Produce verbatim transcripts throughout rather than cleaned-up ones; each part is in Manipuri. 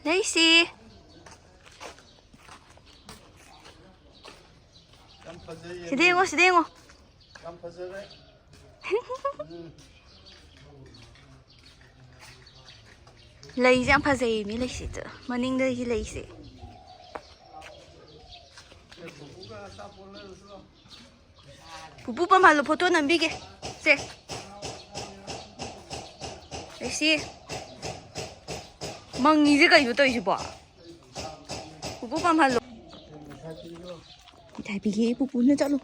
ꯂꯩꯁꯤ꯫ ꯌꯥꯝ ꯐꯖꯩꯌꯦ꯫ ꯁꯤꯗ ꯌꯦꯡꯉꯣ, ꯁꯤꯗ ꯌꯦꯡꯉꯣ꯫ ꯌꯥꯝ ꯐꯖꯔꯦ꯫ ꯎꯝ꯫ ꯂꯩꯁꯦ ꯌꯥꯝ ꯐꯖꯩꯌꯦ, ꯃꯤ ꯂꯩꯁꯤꯗ꯫ ꯃꯅꯤꯡꯗꯒꯤ ꯂꯩꯁꯦ꯫ ꯄꯨꯄꯨ ꯄꯝꯍꯜꯂꯣ, ꯐꯣꯇꯣ ꯅꯝꯕꯤꯒꯦ꯫ ꯁꯦ꯫ ꯂꯩꯁꯤ꯫ ꯃꯪꯉꯤꯁꯦ ꯀꯩꯅꯣ ꯇꯧꯔꯤꯁꯤꯕꯣ? ꯄꯨꯄꯨ ꯄꯝꯍꯜꯂꯣ꯫ ꯃꯤꯊꯥꯏ ꯄꯤꯒꯦ ꯄꯨꯄꯨꯅ, ꯆꯠꯂꯣ꯫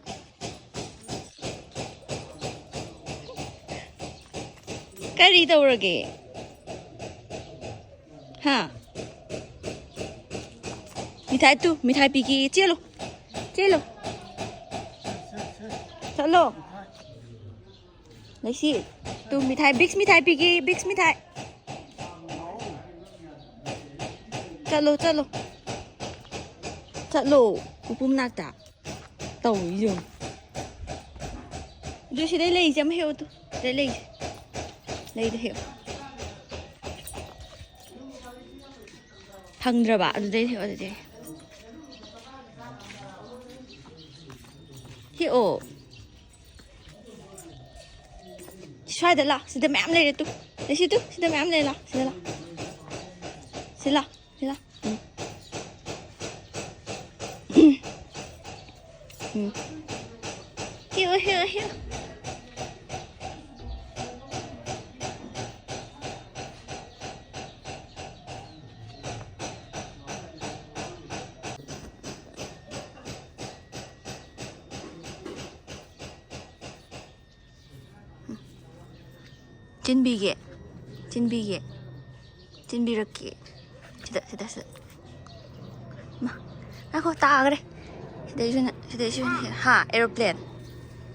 ꯀꯔꯤ ꯇꯧꯔꯒꯦ? ꯍꯥ? ꯃꯤꯊꯥꯏ ꯇꯨ, ꯃꯤꯊꯥꯏ ꯄꯤꯒꯦ, ꯆꯦꯜꯂꯣ꯫ ꯆꯦꯜꯂꯣ꯫ ꯆꯠꯂꯣ꯫ ꯂꯩꯁꯤ꯫ ꯇꯨ ꯃꯤꯊꯥꯏ, ꯕꯤꯛꯁ ꯃꯤꯊꯥꯏ ꯄꯤꯒꯦ, ꯕꯤꯛꯁ ꯃꯤꯊꯥꯏ꯫ ꯆꯠꯂꯣ, ꯆꯠꯂꯣ꯫ ꯆꯠꯂꯣ, ꯄꯨꯄꯨ ꯃꯅꯥꯛꯇ꯫ ꯇꯧꯔꯤꯁꯦ ꯌꯦꯡꯉꯨ꯫ ꯑꯗꯨ ꯁꯤꯗꯩ ꯂꯩꯁꯦ ꯑꯃ ꯍꯦꯛꯑꯣ ꯇꯨ꯫ ꯁꯤꯗꯩ ꯂꯩꯁꯦ꯫ ꯂꯩꯗꯣ ꯍꯦꯛꯑꯣ꯫ ꯐꯪꯗ꯭ꯔꯕ? ꯑꯗꯨꯗꯩ ꯍꯦꯛꯑꯣ, ꯑꯗꯨꯗꯩ꯫ ꯍꯦꯛꯑꯣ꯫ ꯁ꯭ꯋꯥꯏꯗ ꯂꯥ꯫ ꯁꯤꯗ ꯃꯌꯥꯝ ꯂꯩꯔꯦ ꯇꯨ꯫ ꯂꯩꯁꯤ ꯇꯨ꯫ ꯁꯤꯗ ꯃꯌꯥꯝ ꯂꯩꯔꯦ ꯂꯥ꯫ ꯁꯤꯗ ꯂꯥ꯫ ꯁꯤ ꯂꯥ꯫ ꯁꯤ ꯂꯥ꯫ ꯎꯝ꯫ ꯎꯝ꯫ ꯍꯦꯛꯑꯣ, ꯍꯦꯛꯑꯣ, ꯍꯦꯛꯑꯣ꯫ ꯆꯤꯟꯕꯤꯒꯦ꯫ ꯆꯤꯟꯕꯤꯒꯦ꯫ ꯆꯤꯟꯕꯤꯔꯛꯀꯦ꯫ ꯁꯤꯗ, ꯁꯤꯗ, ꯁꯤꯗ꯫ ꯃꯥ, ꯉꯥꯏꯈꯣ, ꯇꯥꯈ꯭ꯔꯦ꯫ ꯁꯤꯗꯩꯁꯨ ꯅ-, ꯁꯤꯗꯩꯁꯨ ꯅ-, ꯍꯥ, aeroplane꯫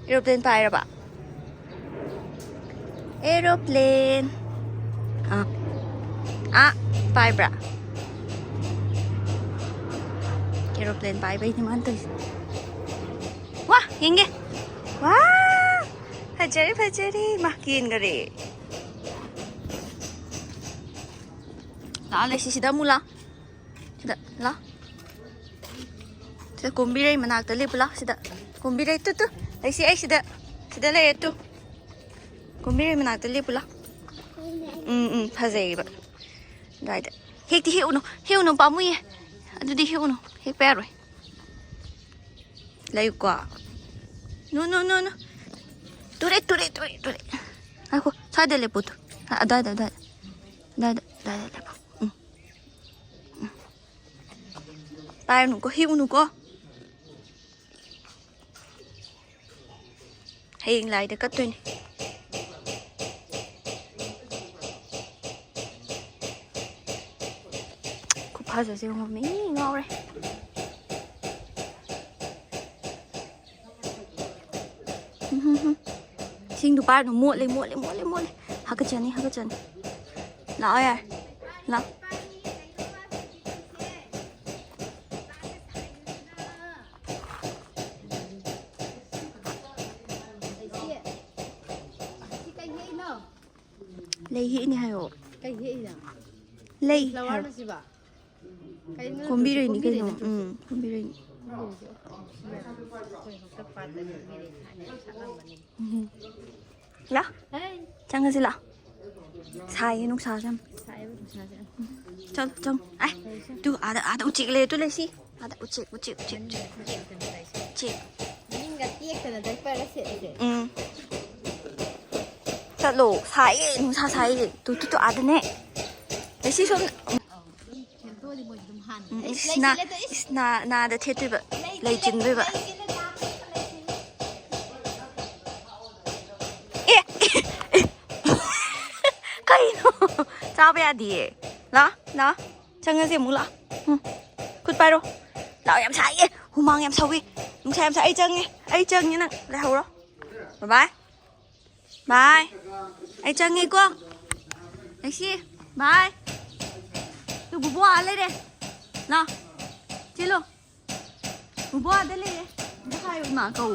Aeroplane ꯄꯥꯏꯔꯕ? Aeroplane꯫ ꯑꯥ꯫ ꯑꯥ, ꯄꯥꯏꯕ꯭ꯔꯥ? Aeroplane ꯄꯥꯏꯕꯩꯅꯦ ꯃꯥꯅ ꯇꯧꯔꯤꯁꯦ꯫ ꯋꯥ, ꯌꯦꯡꯒꯦ꯫ ꯋꯥ! ꯐꯖꯔꯦ, ꯐꯖꯔꯦ꯫ ꯃꯥ, ꯀꯦꯟꯈꯔꯦ꯫ ꯂꯥꯛꯑꯣ, ꯂꯩꯁꯤ, ꯁꯤꯗ ꯑꯃꯨꯛ ꯂꯥꯛꯑꯣ꯫ ꯁꯤꯗ ꯂꯥꯛꯑꯣ꯫ ꯁꯤꯗ ꯀꯣꯝꯕꯤꯔꯩ ꯃꯅꯥꯛꯇ ꯂꯦꯞꯄꯨ ꯂꯥꯛꯑꯣ꯫ ꯁꯤꯗ ꯀꯣꯝꯕꯤꯔꯩ꯫ Two, two. ꯂꯩꯁꯤ, ꯑꯩ ꯁꯤꯗ, ꯁꯤꯗ ꯂꯩꯔꯦ꯫ ꯇꯨ꯫ ꯀꯣꯝꯕꯤꯔꯩ ꯃꯅꯥꯛꯇ ꯂꯦꯞꯄꯨ ꯂꯥꯛꯑꯣ꯫ ꯎꯝ, ꯎꯝ, ꯐꯖꯩꯌꯦꯕ꯫ ꯑꯗꯨꯋꯥꯏꯗ꯫ ꯍꯦꯛꯇꯤ ꯍꯦꯛꯎꯅꯨ꯫ ꯍꯦꯛꯎꯅꯨ, ꯄꯥꯝꯃꯨꯏꯌꯦ꯫ ꯑꯗꯨꯗꯤ ꯍꯦꯛꯎꯅꯨ꯫ ꯍꯦꯛꯄ ꯌꯥꯔꯣꯏ꯫ ꯂꯩꯌꯨꯀꯣ꯫ ꯅꯣ, ꯅꯣ, ꯅꯣ, ꯅꯣ꯫ ꯇꯨꯔꯦ, ꯇꯨꯔꯦ, ꯇꯨꯔꯦ, ꯇꯨꯔꯦ꯫ ꯉꯥꯏꯈꯣ, ꯁ꯭ꯋꯥꯏꯗ ꯂꯦꯞꯄꯨ ꯇꯨ꯫ ꯑ, ꯑꯗꯥꯏꯗ, ꯑꯗꯥꯏꯗ꯫ ꯑꯗꯥꯏꯗ, ꯑꯗꯥꯏꯗ ꯂꯦꯞꯄꯨ꯫ ꯎꯝ꯫ ꯎꯝ꯫ ꯄꯥꯏꯔꯨꯅꯨꯀꯣ, ꯍꯦꯛꯎꯅꯨꯀꯣ꯫ ꯍꯌꯦꯡ ꯂꯥꯏꯗ ꯀꯠꯇꯣꯏꯅꯦ꯫ ꯈꯨꯐꯖꯁꯦ ꯌꯦꯡꯉꯣ, ꯃꯤ ꯉꯥꯎꯔꯦ꯫ ꯎꯝ, ꯎꯝ, ꯎꯝ꯫ ꯏꯁꯤꯡꯗꯣ ꯄꯥꯏꯔꯨꯅꯨ, ꯃꯣꯠꯂꯦ, ꯃꯣꯠꯂꯦ, ꯃꯣꯠꯂꯦ, ꯃꯣꯠꯂꯦ꯫ ꯍꯥꯀꯠꯆꯅꯤ, ꯍꯥꯀꯠꯆꯅꯤ꯫ ꯂꯥꯛꯑꯣ ꯌꯥꯔꯦ꯫ ꯂꯥꯛꯑꯣ꯫ ꯂꯩ ꯍꯦꯛꯏꯅꯦ ꯍꯥꯏꯌꯣ꯫ ꯀꯩ ꯍꯦꯛꯏꯅꯣ? ꯂꯩ ꯍꯥꯏꯌꯣ꯫ ꯐ꯭ꯂꯥꯋꯔꯅ ꯁꯤꯕ? ꯀꯩꯅꯣ ꯅꯠꯇ꯭ꯔꯣ? ꯀꯣꯝꯕꯤꯔꯩꯅꯤ ꯀꯩꯅꯣ꯫ ꯀꯣꯝꯕꯤꯔꯩ ꯅꯠꯇ꯭ꯔꯣ? ꯎꯝ, ꯀꯣꯝꯕꯤꯔꯩꯅꯤ꯫ ꯀꯣꯝꯕꯤꯔꯩꯁꯦ꯫ ꯑꯩꯈꯣꯏ ꯍꯦꯛꯇ ꯄꯥꯠꯇ ꯀꯣꯝꯕꯤꯔꯩ ꯊꯥꯏꯅ ꯌꯥꯝ ꯁꯥꯠꯂꯝꯕꯅꯤ꯫ ꯎꯝ꯫ ꯂꯥ? ꯍꯩ꯫ ꯆꯪꯉꯁꯤ ꯂꯥ꯫ ꯁꯥꯏꯌꯦ ꯅꯨꯡꯁꯥꯁꯦ ꯌꯥꯝ꯫ ꯁꯥꯏꯌꯦꯕ ꯅꯨꯡꯁꯥꯁꯦ ꯌꯥꯝ꯫ ꯎꯝ꯫ ꯆꯪ, ꯆꯪ꯫ ꯑꯥꯏ꯫ ꯇꯨ, ꯑꯥꯗ, ꯑꯥꯗ ꯎꯆꯦꯛ ꯂꯩ꯫ ꯇꯨ ꯂꯩꯁꯤ꯫ ꯑꯥꯗ ꯎꯆꯦꯛ, ꯎꯆꯦꯛ, ꯎꯆꯦꯛ, ꯎꯆꯦꯛ꯫ ꯎꯆꯦꯛ꯫ ꯃꯅꯤꯡꯒ ꯇꯦꯛꯇꯅ diaper ꯁꯦꯠꯂꯤꯁꯦ꯫ ꯎꯝ꯫ ꯆꯠꯂꯣ꯫ ꯁꯥꯏꯌꯦ꯫ ꯅꯨꯡꯁꯥ ꯁꯥꯏꯌꯦ꯫ ꯇꯨ, ꯇꯨ, ꯇꯨ, ꯑꯥꯗꯅꯦ꯫ ꯂꯩꯁꯤ ꯁꯣꯝꯗ꯫ ꯎꯝ꯫ ꯁꯦꯝꯗꯣꯛꯑꯗꯤ ꯃꯣꯏꯁꯨ ꯑꯗꯨꯝ ꯍꯥꯟꯅ꯫ ꯎꯝ, ꯑꯩꯁ, ꯏꯁ, ꯂꯩꯁꯤ, ꯅꯥ-, ꯂꯩꯇ-, ꯏꯁ, ꯅꯥ-, ꯅꯥꯗ ꯊꯦꯠꯇꯣꯏꯕ꯫ ꯂꯩꯁꯤ, ꯂꯩ ꯂꯩꯇ-, ꯆꯤꯟꯗꯣꯏꯕ꯫ ꯂꯩꯁꯤ, ꯂꯩꯇ-, ꯂꯩꯁꯤ꯫ ꯑꯦ! ꯀꯩꯅꯣ? ꯆꯥꯕ ꯌꯥꯗꯤꯌꯦ꯫ ꯂꯥ, ꯂꯥ꯫ ꯆꯪꯉꯁꯦ ꯑꯃꯨꯛ ꯂꯥ꯫ ꯎꯝ꯫ ꯈꯨꯠ ꯄꯥꯏꯔꯣ꯫ ꯂꯥꯛꯑꯣ, ꯌꯥꯝ ꯁꯥꯏꯌꯦ꯫ ꯍꯨꯃꯥꯡ ꯌꯥꯝ ꯁꯧꯏ꯫ ꯅꯨꯡꯁꯥ ꯌꯥꯝ ꯁꯥꯏ꯫ ꯑꯩ ꯆꯪꯉꯦ꯫ ꯑꯩ ꯆꯪꯉꯦ, ꯅꯪ ꯂꯩꯍꯧꯔꯣ꯫ Bye bye꯫ Bye꯫ ꯑꯩ ꯆꯪꯉꯦꯀꯣ꯫ ꯂꯩꯁꯤ꯫ Bye꯫ ꯇꯨ ꯕꯨꯕꯣꯛ ꯑꯥ ꯂꯩꯔꯦ꯫ ꯂꯥ꯫ ꯆꯦꯜꯂꯣ꯫ ꯕꯨꯕꯣꯛ ꯑꯥꯗ ꯂꯩꯔꯦ꯫ ꯑꯝꯇ ꯍꯥꯏꯌꯣ, ꯏꯃꯥ ꯀꯧ꯫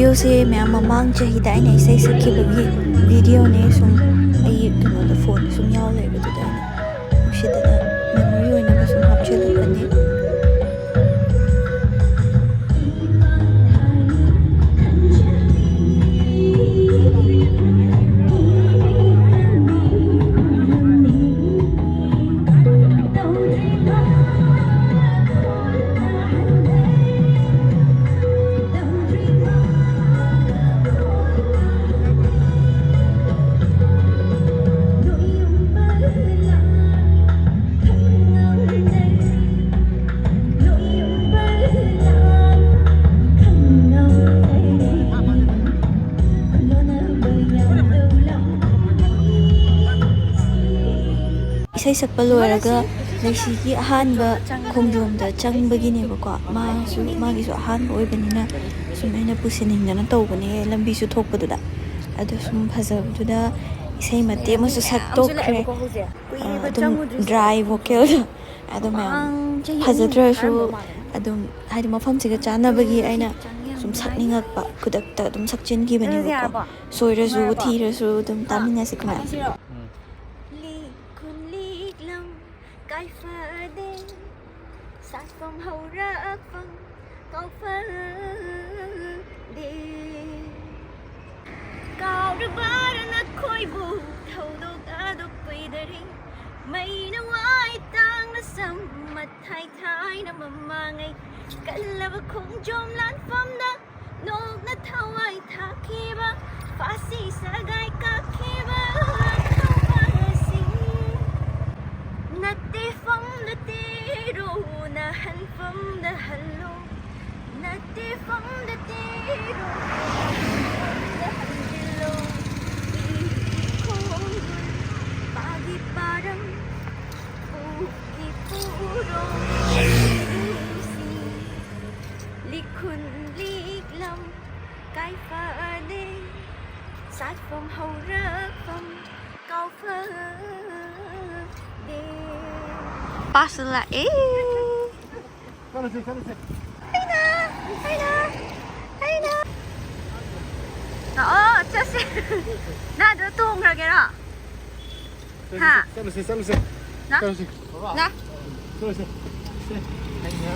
ꯚꯤꯗꯤꯑꯣꯁꯦ ꯃꯌꯥꯝ ꯃꯃꯥꯡ ꯆꯍꯤꯗ ꯑꯩꯅ ꯏꯁꯩ ꯁꯛꯈꯤꯕꯒꯤ ꯚꯤꯗꯤꯑꯣꯅꯦ꯫ ꯁꯨꯝ ꯑꯩ ꯀꯩꯅꯣꯗ ꯐꯣꯟꯗ ꯁꯨꯝ ꯌꯥꯎ ꯂꯩꯕꯗꯨꯗ ꯑꯩꯅ ꯅꯨꯡꯁꯤꯗꯅ ꯃꯦꯃꯣꯔꯤ ꯑꯣꯏꯅꯕ ꯁꯨꯝ ꯍꯥꯞꯆꯤꯜꯂꯛꯄꯅꯦ꯫ ꯏꯁꯩ ꯁꯛꯄ ꯂꯣꯏꯔꯒ ꯂꯩꯁꯤꯒꯤ ꯑꯍꯥꯟꯕ ꯈꯣꯡꯖꯣꯝꯗ ꯆꯪꯕꯒꯤꯅꯦꯕꯀꯣ꯫ ꯃꯥꯁꯨ, ꯃꯥꯒꯤꯁꯨ ꯑꯍꯥꯟꯕ ꯑꯣꯏꯕꯅꯤꯅ ꯁꯨꯝ ꯑꯩꯅ ꯄꯨꯁꯤꯟꯅꯤꯡꯗꯅ ꯇꯧꯕꯅꯦ, ꯂꯝꯕꯤꯁꯨ ꯊꯣꯛꯄꯗꯨꯗ꯫ ꯑꯗꯣ ꯁꯨꯝ ꯐꯖꯕꯗꯨꯗ ꯏꯁꯩ ꯃꯇꯦꯛ ꯑꯃꯁꯨ ꯁꯛꯇꯣꯛꯈ꯭ꯔꯦ꯫ ꯑ, ꯑꯗꯨꯝ ꯗ꯭ꯔꯥꯏ ꯚꯣꯀꯦꯜꯗ꯫ ꯑꯗꯣ ꯃꯌꯥꯝ ꯐꯖꯗ꯭ꯔꯁꯨ ꯑꯗꯨꯝ, ꯍꯥꯏꯗꯤ, ꯃꯐꯝꯁꯤꯒ ꯆꯥꯟꯅꯕꯒꯤ ꯑꯩꯅ ꯁꯨꯝ ꯁꯛꯅꯤꯡꯉꯛꯄ, ꯈꯨꯗꯛꯇ ꯑꯗꯨꯝ ꯁꯛꯆꯤꯟꯈꯤꯕꯅꯦꯕꯀꯣ꯫ ꯁꯣꯏꯔꯁꯨ ꯊꯤꯔꯁꯨ ꯑꯗꯨꯝ ꯇꯥꯃꯤꯟꯅꯁꯤ ꯀꯃꯥꯏꯅ? ꯂꯤꯛ ꯈꯨꯟ ꯂꯤꯛꯂꯝ ꯀꯥꯏꯐꯗꯦ, ꯁꯥꯠꯐꯝ ꯍꯧꯔꯛꯐꯝ ꯀꯥꯎꯐꯗꯦ꯫ ꯀꯥꯎꯔꯕꯔꯥ ꯅꯈꯣꯏꯕꯨ ꯊꯧꯗꯣꯛ ꯑꯗꯨ ꯀꯨꯏꯗꯔꯤ, ꯃꯩꯅ ꯋꯥꯏ ꯇꯥꯡꯅ ꯁꯝ ꯃꯊꯥꯏ ꯊꯥꯏꯅ ꯃꯃꯥꯡꯉꯩ ꯀꯜꯂꯕ ꯈꯣꯡꯖꯣꯝ ꯂꯥꯟꯐꯝꯗ ꯅꯣꯛꯅ ꯊꯋꯥꯏ ꯊꯥꯈꯤꯕ, ꯐꯥꯁꯤ ꯁꯒꯥꯏ ꯀꯥꯈꯤꯕ ꯊꯧꯕꯁꯤꯡ꯫ ꯅꯠꯇꯦꯐꯝꯗ ꯇꯦꯔꯣ, ꯅꯍꯟꯐꯝꯗ ꯍꯜꯂꯣ꯫ ꯅꯠꯇꯦꯐꯝꯗ ꯇꯦꯔꯣ, ꯅꯍꯟꯐꯝꯗ ꯍꯟꯖꯤꯜꯂꯣ꯫ ꯏꯒꯤ ꯈꯣꯡꯒꯨꯜ, ꯄꯥꯒꯤ ꯄꯥꯔꯝ, ꯄꯨꯒꯤ ꯄꯨꯔꯣ꯫ ꯂꯤꯈꯨꯟ ꯂꯤꯛꯂꯝ ꯀꯥꯏꯐꯗꯦ, ꯁꯥꯠꯐꯝ ꯍꯧꯔꯛꯐꯝ ꯀꯥꯎꯐꯗꯦ꯫ ꯄꯥꯁꯨ ꯂꯥꯛꯑꯦ꯫ ꯆꯠꯂꯁꯦ, ꯆꯠꯂꯁꯦ꯫ ꯑꯩꯅ, ꯑꯩꯅ, ꯑꯩꯅ꯫ ꯂꯥꯛꯑꯣ, ꯆꯠꯁꯤ꯫ ꯅꯪ ꯑꯗꯨ ꯇꯣꯡꯈ꯭ꯔꯒꯦꯔꯣ? ꯍꯥ? ꯆꯠꯂꯨꯁꯦ, ꯆꯠꯂꯨꯁꯦ꯫ ꯂꯥ꯫ ꯆꯠꯂꯨꯁꯦ꯫ ꯂꯥ꯫ ꯆꯠꯂꯨꯁꯦ꯫ ꯁꯦ꯫ ꯑꯩꯅ꯫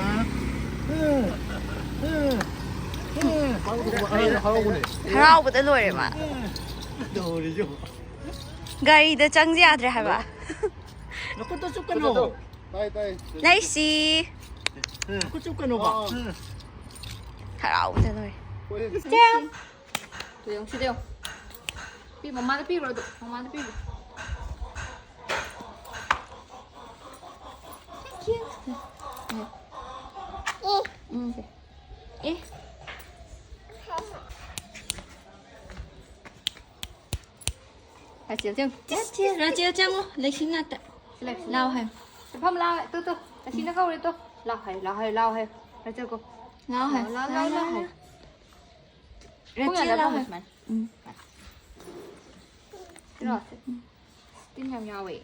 ꯍꯔꯥꯎꯕꯅꯦ꯫ ꯍꯔꯥꯎꯕꯅꯦ꯫ ꯍꯔꯥꯎꯕꯗ ꯂꯣꯏꯔꯦ ꯃꯥ꯫ ꯇꯧꯔꯤꯁꯦ꯫ ꯒꯥꯔꯤꯗ ꯆꯪꯁꯦ ꯌꯥꯗ꯭ꯔꯦ ꯍꯥꯏꯕ꯫ ꯅꯈꯨꯠꯇꯣ ꯆꯨꯞꯀꯅꯣ꯫ ꯇꯥꯏ, ꯇꯥꯏ꯫ ꯂꯩꯁꯤ꯫ ꯅꯈꯨꯠ ꯆꯨꯞꯀꯅꯣꯕ꯫ ꯑꯥ꯫ ꯍꯔꯥꯎꯕꯗ ꯂꯣꯏꯔꯦ꯫ ꯍꯣꯏ꯫ ꯆꯦ꯫ ꯁꯤꯗ ꯌꯦꯡꯉꯨ, ꯁꯤꯗ ꯌꯦꯡꯉꯨ꯫ ꯄꯤ, ꯃꯃꯥꯗ ꯄꯤꯈ꯭ꯔꯣ ꯑꯗꯨ, ꯃꯃꯥꯗ ꯄꯤꯈ꯭ꯔꯣ꯫ Thank you. ꯎꯝ꯫ ꯑꯦ꯫ ꯔꯥꯆꯦꯜ ꯆꯪꯉꯨ꯫ ꯔꯥꯆꯦꯜ ꯆꯪꯉꯨ, ꯂꯩꯁꯤ ꯉꯥꯛꯇ꯫ ꯁꯤ ꯂꯩ, ꯁꯤ ꯂꯥꯎ ꯍꯥꯏꯌꯨ꯫ ꯁꯤ ꯐꯝ ꯂꯥꯎ ꯍꯥꯏꯌꯨ꯫ ꯇꯨ, ꯇꯨ, ꯂꯩꯁꯤꯅ ꯀꯧꯔꯦ ꯇꯨ꯫ ꯂꯥꯎ ꯍꯥꯏꯌꯨ, ꯂꯥꯎ ꯍꯥꯏꯌꯨ, ꯂꯥꯎ ꯍꯥꯏꯌꯨ꯫ ꯔꯥꯆꯦꯜ ꯀꯧ꯫ ꯂꯥꯎ ꯍꯥꯏꯌꯨ, ꯂꯥꯎ ꯍꯥꯏꯌꯨ꯫ ꯔꯥꯆꯦꯜ ꯂꯥꯎ ꯍꯥꯏꯌꯨ꯫ ꯁꯨꯃꯥꯏꯅ꯫ ꯎꯝ꯫ ꯁꯤꯔꯣ? ꯎꯝ꯫ ꯇꯤꯟ ꯌꯥꯝ ꯌꯥꯎꯋꯦ꯫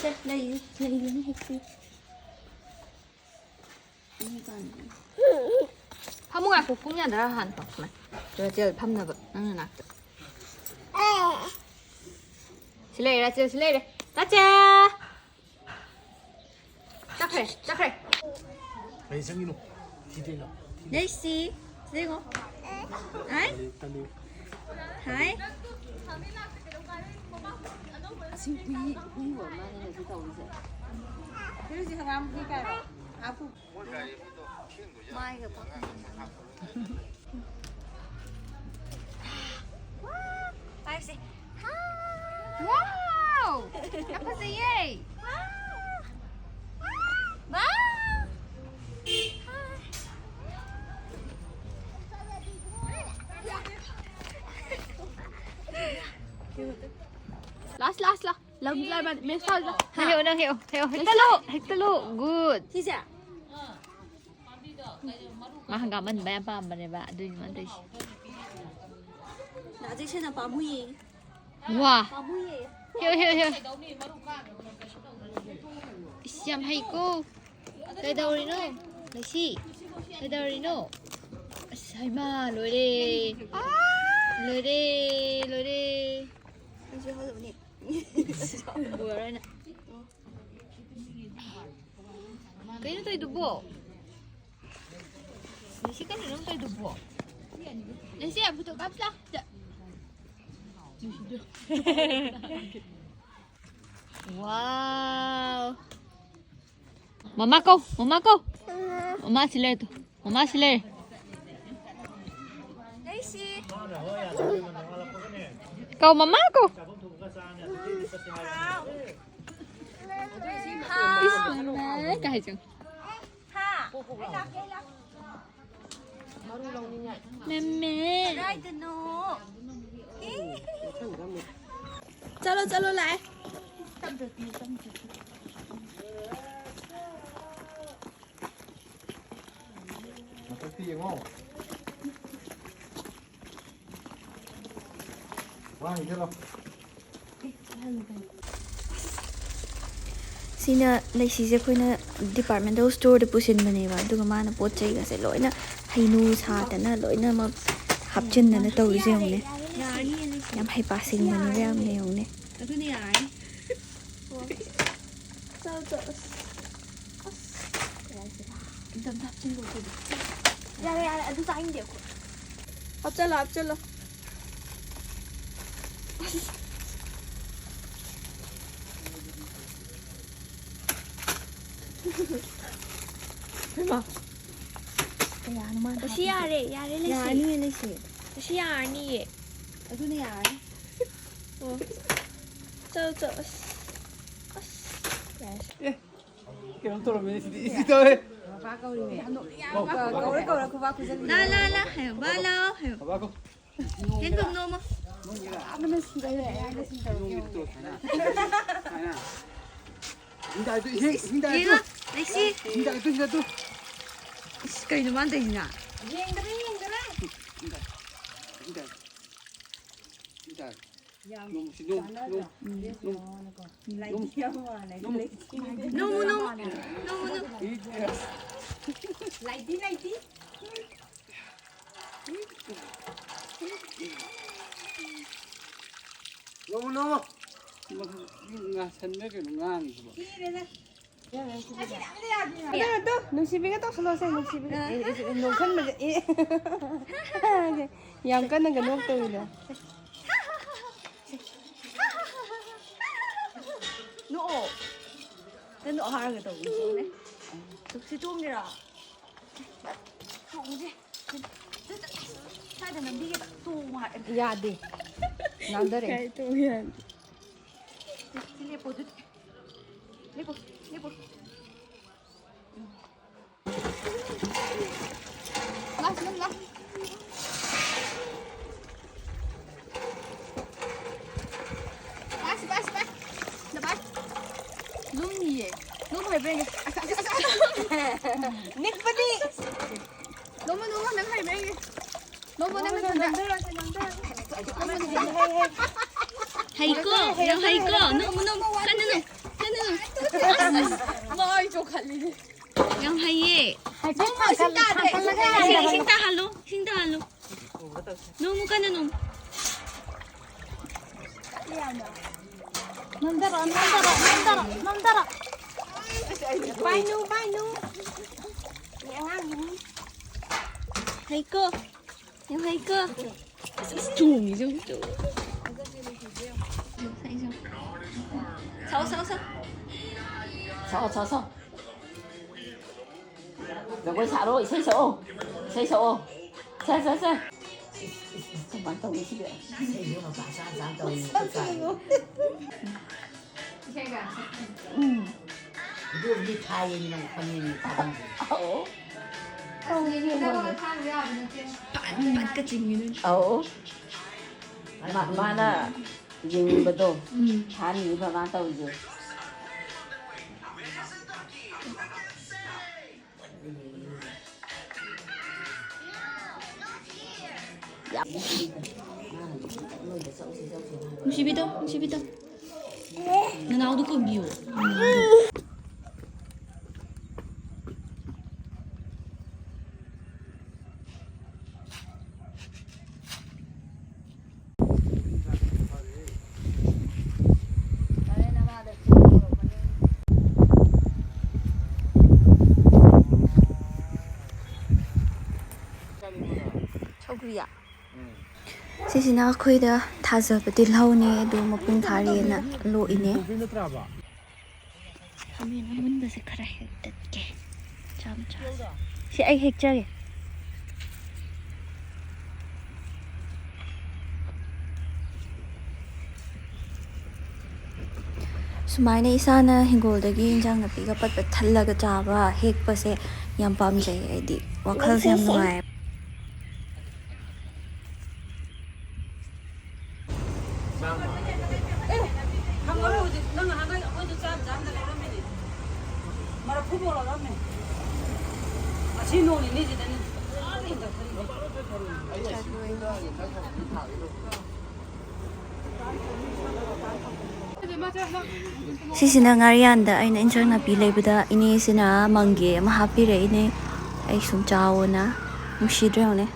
ꯁꯦ, ꯂꯩ, ꯂꯩ, ꯂꯩ, ꯍꯦꯛꯁꯤ꯫ ꯐꯃꯨꯡ ꯉꯥꯏꯈꯣ, ꯄꯨꯡ ꯌꯥꯗ꯭ꯔꯥ ꯍꯥꯟꯅ ꯇꯧ꯫ ꯁꯨꯃꯥꯏꯅ꯫ ꯔꯥꯆꯦꯜ ꯐꯝꯅꯕ ꯅꯪ ꯅꯅꯥꯛꯇ꯫ ꯁꯤ ꯂꯩꯔꯦ, ꯔꯥꯆꯦꯜ, ꯁꯤ ꯂꯩꯔꯦ꯫ ꯔꯥꯆꯦꯜ! ꯆꯠꯈ꯭ꯔꯦ, ꯆꯠꯈ꯭ꯔꯦ꯫ ꯀꯩ ꯆꯪꯉꯤꯅꯣ? ꯊꯤꯗꯦꯅ꯫ ꯂꯩꯁꯤ, ꯌꯦꯡꯉꯣ꯫ ꯍꯥꯏ꯫ ꯇꯜꯂꯤ, ꯇꯜꯂꯤ꯫ ꯍꯥꯏ꯫ ꯑꯁꯤ ꯍꯨꯏ, ꯍꯨꯏ ꯑꯣꯏꯔ ꯃꯥꯜꯂꯦꯅꯦ ꯁꯤ ꯇꯧꯔꯤꯁꯦ꯫ ꯍꯧꯖꯤꯛ ꯍꯪꯒꯥꯝ ꯍꯨꯏ ꯀꯥꯏꯔꯣ? ꯍꯥꯄꯨ꯫ ꯃꯥꯏꯒ ꯄꯥꯛ-꯫ ꯄꯥꯏꯔꯁꯦ꯫ Wow! ꯌꯥꯝ ꯐꯖꯩꯌꯦ! Wow! Last, last, last. ꯂꯪ ꯂꯥꯏꯕ ꯃꯦꯁ ꯊꯥꯎꯁꯤꯗ꯫ ꯅꯪ ꯍꯦꯛꯑꯣ, ꯅꯪ ꯍꯦꯛꯑꯣ, ꯍꯦꯛꯑꯣ꯫ ꯍꯦꯛꯇꯠꯂꯣ, ꯍꯦꯛꯇꯠꯂꯣ꯫ Good. ꯁꯤꯁꯦ? ꯃꯥ ꯍꯪꯒꯥꯝ ꯑꯃꯨꯟꯕ ꯌꯥꯝ ꯄꯥꯝꯕꯅꯦꯕ, ꯑꯗꯨꯏꯅꯤ ꯃꯥꯅ ꯇꯧꯔꯤꯁꯦ꯫ ꯅꯥ ꯆꯦꯛꯁꯟꯅ ꯄꯥꯝꯃꯨꯏꯌꯦ꯫ ꯋꯥ꯫ ꯄꯥꯝꯃꯨꯏꯌꯦ꯫ ꯍꯦꯛꯑꯣ, ꯍꯦꯛꯑꯣ, ꯍꯦꯛꯑꯣ꯫ ꯏꯁ, ꯌꯥꯝ ꯍꯩꯀꯣ꯫ ꯀꯩꯗꯧꯔꯤꯅꯣ? ꯂꯩꯁꯤ꯫ ꯀꯩꯗꯧꯔꯤꯅꯣ? ꯑꯁ, ꯍꯩꯃꯥ, ꯂꯣꯏꯔꯦ꯫ ꯑꯥ! ꯂꯣꯏꯔꯦ, ꯂꯣꯏꯔꯦ꯫ ꯑꯩꯁꯨ ꯌꯥꯎꯍꯜꯂꯨꯅꯦ꯫ ꯎꯔꯔꯣꯏ ꯅꯪ꯫ ꯀꯩꯅꯣ ꯇꯧꯔꯤꯗꯨꯕꯣ? ꯂꯩꯁꯤ ꯀꯩꯅꯣ ꯅꯪ ꯇꯧꯔꯤꯗꯨꯕꯣ? ꯂꯩꯁꯤ, ꯌꯥꯝ ꯐꯣꯇꯣ ꯀꯥꯞꯁꯤ ꯂꯥꯎ꯫ ꯁꯤꯗ꯫ ꯋꯥꯎ꯫ ꯃꯃꯥ ꯀꯧ, ꯃꯃꯥ ꯀꯧ꯫ ꯃꯃꯥ ꯁꯤ ꯂꯩꯔꯦ ꯇꯨ꯫ ꯃꯃꯥ ꯁꯤ ꯂꯩꯔꯦ꯫ ꯀꯧ, ꯃꯃꯥ ꯀꯧ꯫ ꯏꯁ, ꯃꯃꯥ ꯀꯥꯏ ꯆꯪ꯫ ꯃꯦꯝꯃꯦ꯫ ꯀꯗꯥꯏꯗꯅꯣ? ꯆꯠꯂꯣ, ꯆꯠꯂꯣ, ꯂꯥꯛꯑꯦ꯫ ꯃꯊꯛꯇ ꯌꯦꯡꯉꯣ꯫ ꯋꯥ ꯍꯥꯏꯖꯜꯂꯣ꯫ ꯁꯤꯅ ꯂꯩꯁꯤꯁꯦ ꯑꯩꯈꯣꯏꯅ departmental storeꯗ ꯄꯨꯁꯤꯟꯕꯅꯦꯕ, ꯑꯗꯨꯒ ꯃꯥꯅ ꯄꯣꯠ ꯆꯩꯒꯁꯦ ꯂꯣꯏꯅ ꯍꯩꯅꯨ ꯁꯥꯗꯅ ꯂꯣꯏꯅꯃꯛ ꯍꯥꯞꯆꯤꯟꯗꯅ ꯇꯧꯔꯤꯁꯦ ꯌꯦꯡꯉꯨꯅꯦ꯫ ꯌꯥꯝ ꯍꯩꯄꯥ ꯁꯤꯡꯕꯅꯦꯕ ꯌꯥꯝꯅ, ꯌꯦꯡꯉꯨꯅꯦ꯫ ꯑꯗꯨꯅ ꯌꯥꯔꯅꯤ꯫ ꯆꯠꯂꯣ, ꯆꯠꯂꯣ꯫ ꯑꯁ, ꯑꯁ, ꯀꯩ ꯍꯥꯏꯁꯤꯔꯥ? ꯑꯝꯇ, ꯑꯝꯇ ꯍꯥꯞꯆꯤꯜꯂꯣ ꯑꯗꯨꯗꯤ꯫ ꯌꯥꯔꯦ, ꯌꯥꯔꯦ, ꯑꯗꯨ ꯆꯥꯅꯤꯡꯗꯦ ꯑꯩꯈꯣꯏ꯫ ꯍꯥꯞꯆꯜꯂꯣ, ꯍꯥꯞꯆꯜꯂꯣ꯫ ꯑꯁ꯫ ꯍꯩꯃꯥ꯫ ꯀꯌꯥꯅꯣ ꯃꯥꯅ ꯑꯁꯤ ꯍꯥꯞꯄꯤꯁꯦ? ꯌꯥꯔꯦ, ꯌꯥꯔꯦ, ꯂꯩꯁꯤ꯫ ꯌꯥꯔꯅꯤꯌꯦ, ꯂꯩꯁꯤ꯫ ꯑꯁꯤ ꯌꯥꯔꯅꯤꯌꯦ꯫ ꯑꯗꯨꯅ ꯌꯥꯔꯅꯤ꯫ ꯑꯣ꯫ ꯆꯠꯂꯣ, ꯆꯠꯂꯣ꯫ ꯑꯁ꯫ ꯑꯁ꯫ ꯌꯥꯔꯦ꯫ ꯑꯦ꯫ ꯀꯩꯅꯣꯝ ꯇꯧꯔꯝꯃꯦ ꯁꯤꯗꯤ꯫ ꯏꯁꯤ ꯇꯧꯋꯦ꯫ ꯀꯧꯔꯦ, ꯀꯧꯔꯦ, ꯈꯨꯕꯥꯛ ꯈꯨꯖꯜꯂꯤ꯫ ꯂꯥ, ꯂꯥ, ꯂꯥ ꯍꯥꯏꯌꯣ꯫ ꯕꯥ ꯂꯥꯎ ꯍꯥꯏꯌꯣ꯫ ꯕꯥꯕꯥ ꯀꯧ꯫ ꯍꯦꯟꯕꯝ ꯅꯣꯝꯃꯣ꯫ ꯅꯣꯝꯒꯤꯗꯣ ꯇꯣ, ꯁꯨꯃꯥꯏꯅ꯫ ꯁꯨꯃꯥꯏꯅ꯫ ꯍꯤꯡꯗꯥꯏꯗꯨ, ꯍꯤꯡ-, ꯍꯤꯡꯗꯥꯏꯗꯨ꯫ ꯌꯦꯡꯉꯣ, ꯂꯩꯁꯤ꯫ ꯍꯤꯡꯗꯥꯏꯗꯨ, ꯁꯤꯗ ꯇꯨ꯫ ꯏꯁ, ꯀꯩꯅꯣ ꯃꯥꯅ ꯇꯧꯔꯤꯁꯤꯅ? ꯌꯦꯡꯗꯔꯦ, ꯌꯦꯡꯗꯔꯦ꯫ ꯍꯤꯡꯗꯥꯏ꯫ ꯍꯤꯡꯗꯥꯏ꯫ ꯍꯤꯡꯗꯥꯏ꯫ ꯌꯥꯝ ꯅꯣꯡ ꯁꯤ ꯅꯣꯡ, ꯆꯥꯟꯅꯗ꯭ꯔꯣ? ꯅꯣꯡ, ꯗ꯭ꯔꯦꯁ ꯅꯣꯡ꯫ ꯌꯦꯡꯉꯣꯅꯦꯀꯣ꯫ ꯂꯥꯏꯗꯤ ꯌꯥꯝ ꯃꯥꯟꯅꯩ꯫ ꯅꯣꯡ꯫ ꯂꯩꯇꯦ꯫ ꯅꯣꯡꯃ, ꯅꯣꯡꯃ꯫ ꯅꯣꯡꯃ, ꯅꯣꯡꯃ꯫ ꯂꯥꯏꯗꯤ, ꯂꯥꯏꯗꯤ꯫ ꯅꯣꯡꯃ, ꯅꯣꯡꯃ꯫ ꯉꯥꯁꯟꯕ ꯀꯩꯅꯣ ꯉꯥꯡꯉꯤꯁꯤꯕꯣ? ꯑꯗꯣ, ꯑꯗꯣ, ꯅꯨꯡꯁꯤꯕꯤꯒ ꯇꯧꯁꯜꯂꯣꯁꯦ, ꯅꯨꯡꯁꯤꯕꯤꯒ꯫ ꯑꯦ, ꯑꯦ, ꯑꯦ, ꯅꯣꯛꯁꯟꯕꯁꯦ, ꯑꯦ꯫ ꯌꯥꯝ ꯀꯟꯅꯒ ꯅꯣꯛꯇꯧꯔꯤꯗ꯫ ꯅꯣꯛꯑꯣ꯫ ꯅꯪ ꯅꯣꯛꯑꯣ ꯍꯥꯏꯔꯒ ꯇꯧꯕꯅꯦ꯫ ꯁꯤ ꯇꯣꯡꯒꯦꯔꯥ? ꯇꯣꯡꯁꯦ꯫ ꯁ꯭ꯋꯥꯏꯗ ꯅꯝꯕꯤꯒꯦ꯫ ꯇꯣꯡꯉꯣ ꯍꯥꯏ꯫ ꯌꯥꯗꯦ꯫ ꯅꯥꯟꯊꯔꯛꯑꯦ꯫ ꯀꯥꯏ ꯇꯣꯡ ꯌꯥꯗꯦ꯫ ꯁꯤ ꯂꯦꯞꯄꯣ ꯑꯗꯨꯗꯤ꯫ ꯂꯦꯞꯄꯣ, ꯂꯦꯞꯄꯣ꯫ ꯂꯥꯛ, ꯂꯥꯛ, ꯂꯥꯛ꯫ ꯂꯥꯛ, ꯁꯤ ꯄꯥꯏ, ꯁꯤ ꯄꯥꯏ꯫ ꯁꯤꯗ ꯄꯥꯏ꯫ ꯂꯨꯝꯅꯤꯌꯦ꯫ ꯂꯨꯝ ꯍꯩꯕ꯭ꯔꯥ ꯌꯦꯡꯒꯦ꯫ ꯑꯁ, ꯑꯁ, ꯑꯁ, ꯑꯁ꯫ ꯅꯤꯛꯄꯗꯤ꯫ ꯅꯣꯡꯃ, ꯅꯣꯡꯃ ꯅꯪ ꯍꯩꯕ꯭ꯔꯥ ꯌꯦꯡꯒꯦ꯫ ꯅꯣꯡꯃ ꯅꯪ ꯅꯊꯟꯗ꯫ ꯅꯝꯊꯔꯛꯑꯣꯁꯦ, ꯅꯝꯊꯔꯛꯑꯣꯁꯦ꯫ ꯍꯩꯀꯣ, ꯌꯥꯝ ꯍꯩꯀꯣ꯫ ꯅꯣꯡꯃ, ꯅꯣꯡꯃ꯫ ꯀꯟꯅ ꯅꯣꯡ, ꯀꯟꯅ ꯅꯣꯡ꯫ ꯃꯥꯏ ꯆꯣꯡꯈꯠꯂꯤꯅꯦ꯫ ꯌꯥꯝ ꯍꯩꯌꯦ꯫ ꯍꯥꯏꯐꯦꯠ ꯊꯥꯡꯀꯠ-, ꯊꯥꯡꯀꯠꯂꯒ ꯏꯁꯤꯡ, ꯏꯁꯤꯡ ꯌꯥꯟꯊꯔꯣ꯫ ꯇꯥꯍꯜꯂꯣ, ꯏꯁꯤꯡ ꯇꯥꯍꯜꯂꯣ꯫ ꯅꯣꯡꯃ ꯀꯟꯅ ꯅꯣꯡ꯫ ꯅꯝꯊꯔꯣ, ꯅꯝꯊꯔꯣ, ꯅꯝꯊꯔꯣ, ꯅꯝꯊꯔꯣ꯫ ꯄꯥꯏꯅꯨ, ꯄꯥꯏꯅꯨ꯫ ꯃꯤ ꯑꯉꯥꯡꯒꯤꯅꯤ꯫ ꯍꯩꯀꯣ꯫ ꯌꯥꯝ ꯍꯩꯀꯣ꯫ ꯑꯁ, ꯑꯁ, ꯆꯣꯡꯉꯤꯁꯦ ꯌꯦꯡꯉꯨ, ꯆꯣꯡꯉꯤ꯫ ꯁꯥꯎ, ꯁꯥꯎ, ꯁꯥꯎ꯫ ꯁꯥꯎ, ꯁꯥꯎ, ꯁꯥꯎ꯫ ꯖꯒꯣꯏ ꯁꯥꯔꯣ, ꯏꯁꯩ ꯁꯛꯑꯣ꯫ ꯏꯁꯩ ꯁꯛꯑꯣ꯫ ꯁꯦ, ꯁꯦ, ꯁꯦ꯫ ꯏꯁ, ꯏꯁ, ꯏꯁ, ꯀꯃꯥꯏꯅ ꯇꯧꯅꯤ ꯁꯤꯗꯤ? ꯏꯁꯩꯁꯨ ꯃꯄꯥ ꯆꯥ ꯆꯥ ꯇꯧꯔꯤ꯫ ꯎꯝ꯫ ꯑꯗꯨꯕꯨꯗꯤ ꯊꯥꯏꯌꯦ, ꯅꯪ ꯈꯪꯉꯦꯅꯦ, ꯊꯥꯕꯜꯁꯦ꯫ ꯑꯧ꯫ ꯄꯠ, ꯄꯠꯀ ꯆꯤꯡꯉꯤꯗꯨꯅꯤ꯫ ꯑꯧ꯫ ꯃꯥ-, ꯃꯥꯅ ꯌꯦꯡꯅꯤꯡꯕꯗꯣ꯫ ꯎꯝ꯫ ꯊꯥꯅꯤꯡꯉꯤꯕ ꯃꯥ ꯇꯧꯔꯤꯁꯦ꯫ ꯅꯨꯡꯁꯤꯕꯤꯗꯣ, ꯅꯨꯡꯁꯤꯕꯤꯗꯣ꯫ ꯅꯅꯥꯎꯗꯣ ꯀꯣꯟꯕꯤꯌꯣ꯫ ꯁꯤꯁꯤꯅ ꯑꯩꯈꯣꯏꯗ ꯊꯥꯖꯕ ꯇꯤꯜꯍꯧꯅꯦ, ꯑꯗꯨ ꯃꯄꯨꯡ ꯐꯥꯔꯦꯅ ꯂꯣꯛꯏꯅꯦ꯫ ꯈꯥꯃꯦꯟ ꯑꯃꯨꯟꯕꯁꯦ ꯈꯔ ꯍꯦꯛꯇꯠꯀꯦ꯫ ꯃꯆꯥ ꯃꯆꯥꯁꯦ꯫ ꯁꯤ ꯑꯩ ꯍꯦꯛꯆꯒꯦ꯫ ꯁꯨꯃꯥꯏꯅ ꯏꯁꯥꯅ ꯍꯤꯡꯒꯣꯜꯗꯒꯤ ꯏꯟꯖꯥꯡ ꯅꯥꯄꯤꯒ ꯄꯠ ꯄꯠ ꯊꯠꯂꯒ ꯆꯥꯕ, ꯍꯦꯛꯄꯁꯦ ꯌꯥꯝ ꯄꯥꯝꯖꯩ ꯑꯩꯗꯤ꯫ ꯋꯥꯈꯜꯁꯦ ꯌꯥꯝ ꯅꯨꯡꯉꯥꯏ꯫ ꯐꯪꯉꯔꯣꯏ ꯍꯧꯖꯤꯛ꯫ ꯅꯪ ꯉꯍꯥꯟꯒꯩ ꯑꯩꯈꯣꯏꯗ ꯆꯥꯝ ꯆꯥꯝꯗ ꯂꯩꯔꯝꯃꯤꯅꯦ꯫ ꯃꯔꯐꯨ ꯕꯣꯔꯥ ꯂꯧꯔꯝꯃꯦ꯫ ꯉꯁꯤ ꯅꯣꯡ ꯅꯤꯅꯤꯁꯤꯗꯅꯤ꯫ ꯁꯤꯁꯤꯅ ꯉꯥꯔꯤꯌꯥꯟꯗ ꯑꯩꯅ ꯏꯟꯁꯥꯡ ꯅꯥꯄꯤ ꯂꯩꯕꯗ ꯏꯅꯦꯁꯤꯅ ꯃꯪꯒꯦ ꯑꯃ ꯍꯥꯞꯄꯤꯔꯛꯏꯅꯦ꯫ ꯑꯩ ꯁꯨꯝ ꯆꯥꯎꯑꯣꯅ꯫ ꯅꯨꯡꯁꯤꯗ꯭ꯔꯣ ꯌꯦꯡꯉꯨꯅꯦ꯫